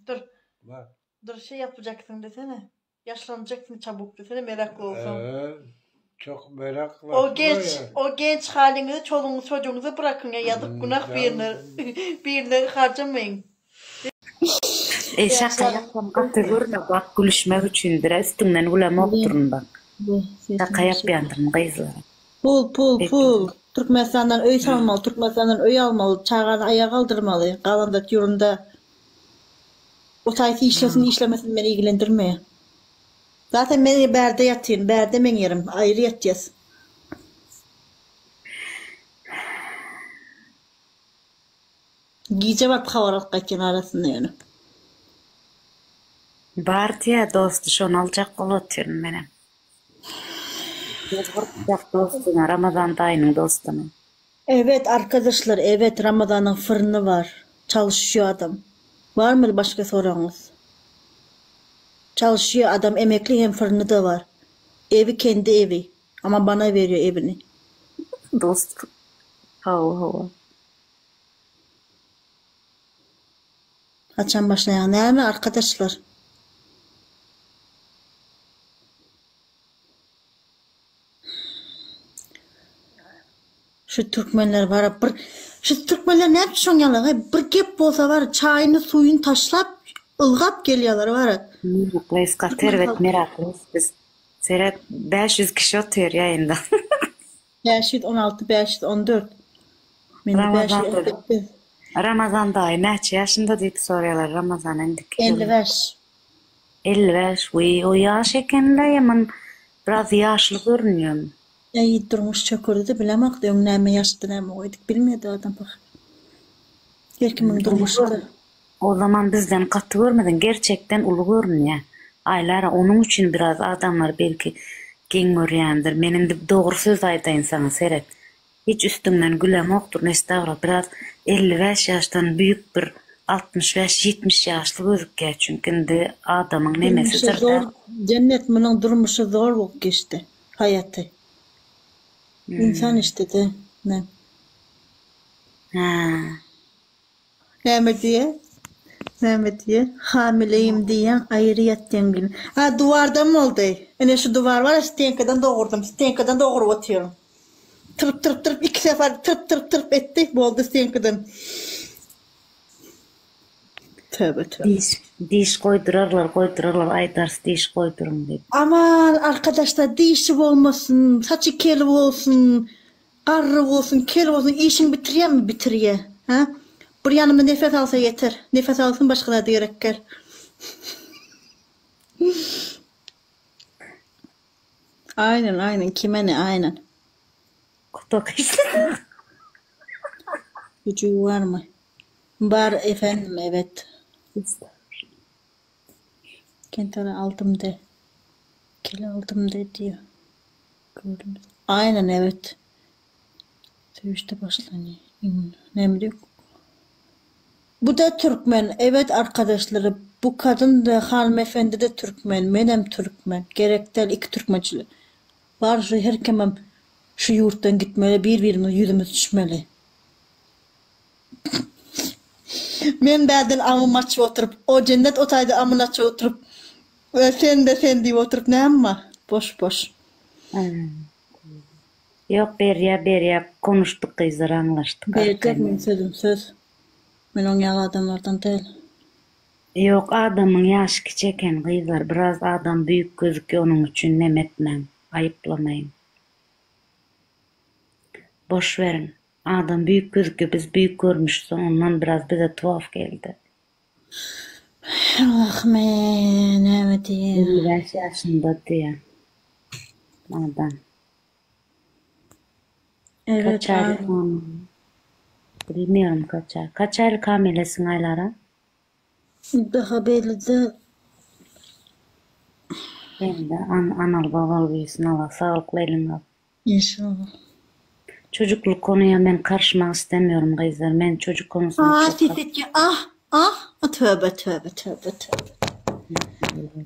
Dur. Bak. Dur şey yapacaksın desene. Yaşlanacaksın çabuk desene meraklı olsam. Ee, çok meraklı. O genç o genç halinizi çoluğunuzu çocuğunuzu bırakın ya yazık günah bir yerine bir yerine harcamayın. Eý şaka ýapsam gaty görme bak gülüşmek üçindir üstüňden gülemokdyryn bak. Şaka ýapýandyryn gyzlara. Pul pul pul. Türkmenistandan öý salmaly, Türkmenistandan öý almaly, çagany aýaga galdyrmaly, galanda ýurunda o taýsy işlesin işlemesin meni ilgilendirmeýär. Zaten men bärde ýatyn, bärde meň ýerim, aýry ýatýas. Gije baryp habar alyp gaýtýan arasynda ýöne. Bar diýýä dosty şony aljak bolup otyryn menem. Göz gyrpjak dostuna Ramazan daýynyň dostuna. Evet arkadaşlar evet Ramazanyň fyrny bar çalyşýo adam barmy başga soragyňyz çalyşýo adam emekli hem fyrny da bar ewi kendi ewi ama bana berýo ewini. Dost hawa hawa. Haçan başlaýaň näme arkadaşlar. Şu türkmenler bara bir şu türkmenler näme üçin şoň ýaly bir gep bolsa bar çaýyny suýuny taşlap ylgap gelýärler bara. Meraklys gaty erbet meraklys biz. Seret 500 kişi otyr ýaýynda. 516 514 Mende 518. Ramazan daýy näçe ýaşynda diýip soraýarlar Ramazan indiki ýyl. 55. 55 wiý o ýaş ekenle ýaman biraz ýaşly görünýän. Äý durmuş çökerdide bilemokdy öň näme ýaşdy näme goýdyk bilmedi adam pahyr. Her kimiň durmuşyda. O zaman bizden gaty görmediň gerçekden uly görünýä Aýlara onuň üçin biraz adamlar belki geň görýändir men indi dogry söz aýdaýyn saňa seret hiç üstüňden gülemokdyryn estagfurullah biraz 55 ýaşdan büýük bir 65 70 ýaşly gözükýä çünki indi adamyň Durmuşy nemesidir-dä. zor Jennet munuň durmuşy zor bolup geçdi haýaty. Ynsan işdede ne. Hä. Näme diýýä? Näme diýýä? Hamileýim diýýäň, aýry ýatýaň diýýän. A, duwardan boldy. Ine şu duwar bar-a, stenkadan dogurdym. Stenkadan doguryp otyryn. Tyrp, tyrp, tyrp, iki sefer tyrp, tyrp, tyrp etdi, boldy stenkadan. Töbe, töbe. Diş, diş goýdurarlar, goýdurarlar, aýdarys diş goýduryň diýip. Aman, arkadaşlar, dişi bolmasyn, saçy kel bolsun, Garry bolsun, kel bolsun işiňi bitirýämi bitirýä. Hä? Bir ýanymda nefes alsa ýeter. Nefes alsyn başga zada gerek däl. Aýnen aýnen kime ne aýnen. Kutak Güjügi barmy? Bar efendim evet. Kentara aldym de. Kel aldym de diýýär. Gördüm. Aynen evet. Söýüşde başlanýar. Näme diýip? Bu da türkmen. Evet arkadaşlar bu kadyn da hanymefendi de türkmen. Menem türkmen. Gerek däl iki türkmençilik. Bar şu her kimem şu ýurtdan gitmeli bir birimize ýüzümiz düşmeli. Men bärden amym açyp oturyp, o Jennet o taýda amyny açyp oturyp, sen de sen diýip oturyp näme bar? Boş boş. Ýok berýä berýä konuşdyk gyzlar aňlaşdyk Berjek arkaýyn. meň sözüm söz. Men oň ýaly adamlardan däl. Ýok adamyň ýaşy kiçi eken gyzlar biraz adam büýük gözükýä onuň üçin neme etmäň aýyplamaýyň. Boş beriň. Adam büýük gözükýä biz büýük görmüşiz ondan biraz bize tuhaf geldi. Allahym eý näme diýeýin. 55 ýaşynda diýýä adam. Evet Kaç aýlyk abi. hamile? Bilmiyorum kaç ay. Kaç aýlyk hamilesiň Aýlara? Daha belli däl. Belli. An analy babaly büýsün Allah saglykly eliňe al. İnşallah. Çocuklu konuya men karışmak istemiyorum gyzlar. Men çocuk konusunda Ah çok ses etýär ah ah töbe töbe töbe töbe.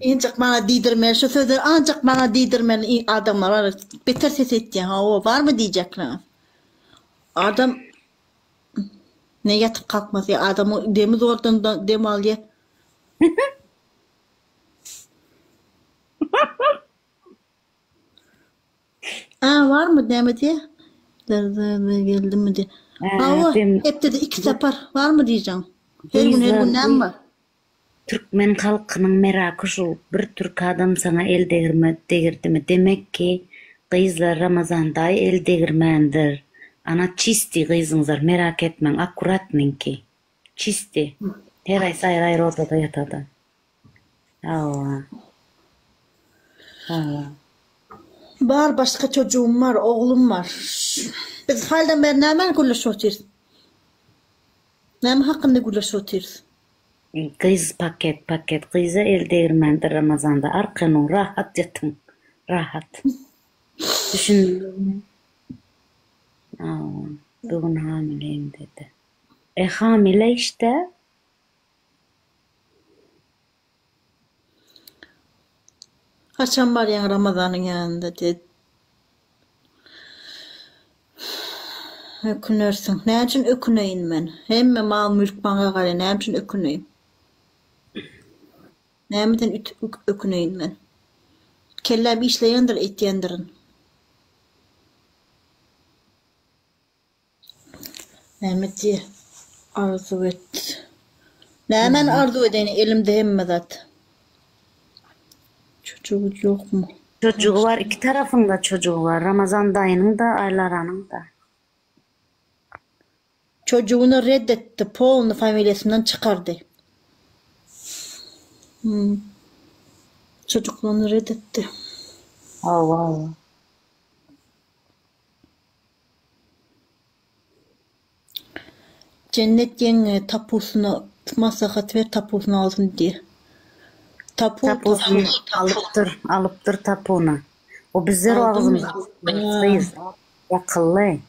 Injek maňa diýdirmeli şu sözleri ancak maňa diýdirmeli adamlar bar beter ses etýär hawa barmy diýjekler. Adam. Ne ýatyp kalkmasy adamyň demi zordan dem alýa. A barmy näme diýä? Derdebe geldimi diýä. Hawa, hepdede iki sapar barmy diýjeň. Her gün her gün näme bar? Türkmen halkynyň meraky şul bir türk adam saňa el degirme degirdimi demek ki gyzlar Ramazan daýy el degirmändir ana çisti gyzyňzar merak etmäň akkuratnyňki çisti her aýsy aýry aýry odada ýatada hawa hawa. Bar başga çojugym bar oglum bar. Biz haldan bäri nämeni gürleşip otyrys? Näme hakynda gürleşip otyrys? Gyz paket paket gyza el degirmändir ramazanda arkaýyn rahat ýatyň rahat düşündiňizmi hawa bu gün hamileýim diýdi e hamile işdä. Haçan barýaň Ramazanyň ýanynda diýdi. Ökünersiň. Näme üçin öküneýin men? Hemme mal-mülk maňa galýar, näme üçin öküneýin? Nämeden öküneýin men? Kelläm işleýändir eýtýändirin. Näme diýýä? Arzuw et. Nämäni arzuw edeýin elimde hemme zat. Çocugy ýokmy? Çocugy bar iki tarapyňda çocugy bar Ramazan daýynyňda Aýlaranyňda. Çocugyny red etdi polny familiýasyndan çykardy. Hmm. Çocuklaryny red etdi. Hawa hawa. Jennet ýeňňe tapusyna maslahat ber tapusyny alsyn diýe. Tapu Tapusyny alypdyr, alypdyr tapuny. O bizler Aldymy? agzymyza gyz akylly.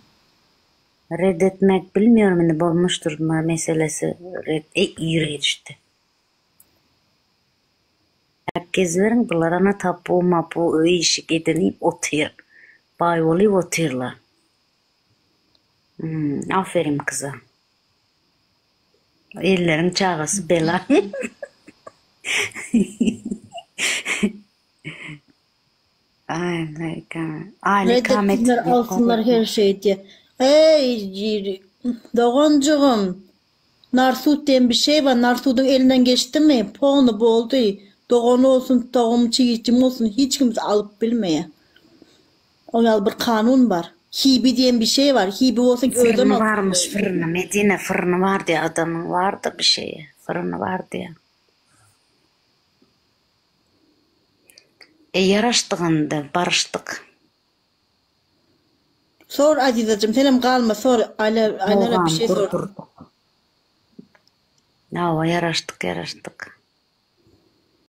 Red etmek bilmiyorum indi bolmuşdyr meselesi red eý ýüregi düşdi. Geziberiň bular ana tapu mapu öý işik edinip otyr. Baý bolyp otyrlar. Hmm, aferin kyza. Elleriň çagasy bela. Reddetsinler alsynlar her şeyi diýe. Eý doganjygym Narsut diýen bir şey bar Narsudyň elinden geçdimi polny boldy dogany bolsun togum çigitjim bolsun hiç kimse alyp bilmeýä. Ol ýaly bir kanun bar. Hibi diýen bir şey bar hibi bolsa özem Fyrny alyp barmyş fyrny Medine fyrny bar diýä adamyň bardyr bir şeyi fyrny bar diýä. E ýaraşdyk indi, baryşdyk. Sor Azizajym senem galma sor Aýlara bir Dogam şey sor. gurdurdyk. Hawa ýaraşdyk ýaraşdyk.